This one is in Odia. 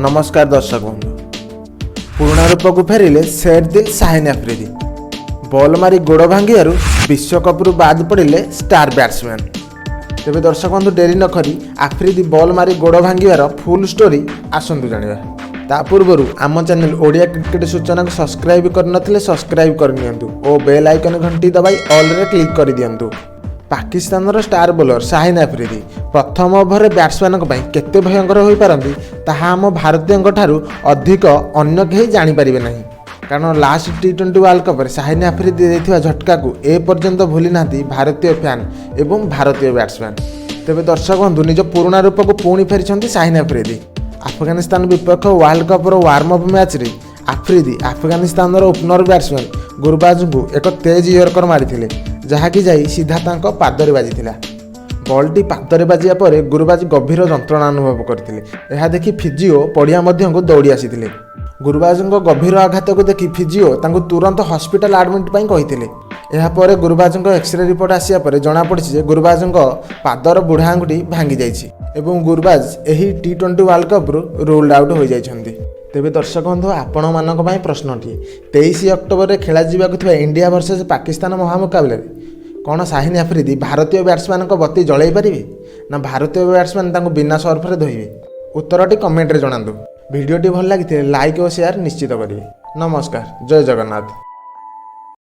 ନମସ୍କାର ଦର୍ଶକ ବନ୍ଧୁ। ପୁରୁଣା ରୂପକୁ ଫେରିଲେ ଶେରଦିଲ ସାହିନ ଆଫ୍ରିଦି। ବଲ୍ ମାରି ଗୋଡ଼ ଭାଙ୍ଗିବାରୁ ବିଶ୍ୱକପ୍ରୁ ବାଦ୍ ପଡ଼ିଲେ ଷ୍ଟାର ବ୍ୟାଟ୍ସମ୍ୟାନ୍। ତେବେ ଦର୍ଶକ ବନ୍ଧୁ, ଡେରି ନକରି ଆଫ୍ରିଦି ବଲ୍ ମାରି ଗୋଡ଼ ଭାଙ୍ଗିବାର ଫୁଲ୍ ଷ୍ଟୋରି ଆସନ୍ତୁ ଜାଣିବା। ତା ପୂର୍ବରୁ ଆମ ଚ୍ୟାନେଲ ଓଡ଼ିଆ କ୍ରିକେଟ ସୂଚନାକୁ ସବସ୍କ୍ରାଇବ୍ କରିନଥିଲେ ସବସ୍କ୍ରାଇବ୍ କରିନିଅନ୍ତୁ ଓ ବେଲ୍ ଆଇକନ୍ ଘଣ୍ଟି ଦବାଇ ଅଲ୍ରେ କ୍ଲିକ୍ କରିଦିଅନ୍ତୁ। ପାକିସ୍ତାନର ଷ୍ଟାର ବୋଲର ସାହିନ ଆଫ୍ରିଦି ପ୍ରଥମ ଓଭରରେ ବ୍ୟାଟ୍ସମ୍ୟାନଙ୍କ ପାଇଁ କେତେ ଭୟଙ୍କର ହୋଇପାରନ୍ତି, ତାହା ଆମ ଭାରତୀୟଙ୍କ ଠାରୁ ଅଧିକ ଅନ୍ୟ କେହି ଜାଣିପାରିବେ ନାହିଁ। କାରଣ ଲାଷ୍ଟ ଟି20 ୱାର୍ଲଡ କପ୍ରେ ସାହିନ ଆଫ୍ରିଦି ଦେଇଥିବା ଝଟକାକୁ ଏ ପର୍ଯ୍ୟନ୍ତ ଭୁଲି ନାହାନ୍ତି ଭାରତୀୟ ଫ୍ୟାନ୍ ଏବଂ ଭାରତୀୟ ବ୍ୟାଟ୍ସମ୍ୟାନ୍। ତେବେ ଦର୍ଶକ ବନ୍ଧୁ, ନିଜ ପୁରୁଣା ରୂପକୁ ପୁଣି ଫେରିଛନ୍ତି ସାହିନ ଆଫ୍ରିଦି। ଆଫଗାନିସ୍ତାନ ବିପକ୍ଷ ୱାର୍ଲଡ କପ୍ର ୱାର୍ମ ଅପ୍ ମ୍ୟାଚ୍ରେ ଆଫ୍ରିଦି ଆଫଗାନିସ୍ତାନର ଓପନର ବ୍ୟାଟ୍ସମ୍ୟାନ୍ ଗୁରବାଜଙ୍କୁ ଏକ ତେଜ ୟର୍କର ମାରିଥିଲେ, ଯାହାକି ଯାଇ ସିଧା ତାଙ୍କ ପାଦରେ ବାଜିଥିଲା। ବଲ୍ଟି ପାଦରେ ବାଜିବା ପରେ ଗୁରୁବାଜ ଗଭୀର ଯନ୍ତ୍ରଣା ଅନୁଭବ କରିଥିଲେ। ଏହା ଦେଖି ଫିଜିଓ ପଡ଼ିଆ ମଧ୍ୟକୁ ଦୌଡ଼ି ଆସିଥିଲେ। ଗୁରୁବାଜଙ୍କ ଗଭୀର ଆଘାତକୁ ଦେଖି ଫିଜିଓ ତାଙ୍କୁ ତୁରନ୍ତ ହସ୍ପିଟାଲ ଆଡମିଟ୍ ପାଇଁ କହିଥିଲେ। ଏହାପରେ ଗୁରୁବାଜଙ୍କ ଏକ୍ସରେ ରିପୋର୍ଟ ଆସିବା ପରେ ଜଣାପଡ଼ିଛି ଯେ ଗୁରୁବାଜଙ୍କ ପାଦର ବୁଢ଼ା ଆଙ୍ଗୁଠି ଭାଙ୍ଗି ଯାଇଛି ଏବଂ ଗୁରୁବାଜ ଏହି ଟି20 ୱାର୍ଲଡ କପ୍ରୁ ରୁଲ୍ଡ ଆଉଟ୍ ହୋଇଯାଇଛନ୍ତି। ତେବେ ଦର୍ଶକ ବନ୍ଧୁ, ଆପଣମାନଙ୍କ ପାଇଁ ପ୍ରଶ୍ନଟିଏ। 23 ଅକ୍ଟୋବରରେ ଖେଳାଯିବାକୁ ଥିବା ଇଣ୍ଡିଆ ଭର୍ସେସ୍ ପାକିସ୍ତାନ ମହାମୁକାବିଲାରେ କ'ଣ ସାହିନ ଆଫ୍ରିଦି ଭାରତୀୟ ବ୍ୟାଟ୍ସମ୍ୟାନଙ୍କ ବତି ଜଳାଇ ପାରିବେ ନା ଭାରତୀୟ ବ୍ୟାଟ୍ସମ୍ୟାନ୍ ତାଙ୍କୁ ବିନା ସର୍ଫରେ ଧୋଇବେ? ଉତ୍ତରଟି କମେଣ୍ଟରେ ଜଣାନ୍ତୁ। ଭିଡ଼ିଓଟି ଭଲ ଲାଗିଥିଲେ ଲାଇକ୍ ଓ ସେୟାର ନିଶ୍ଚିତ କରିବେ। ନମସ୍କାର, ଜୟ ଜଗନ୍ନାଥ।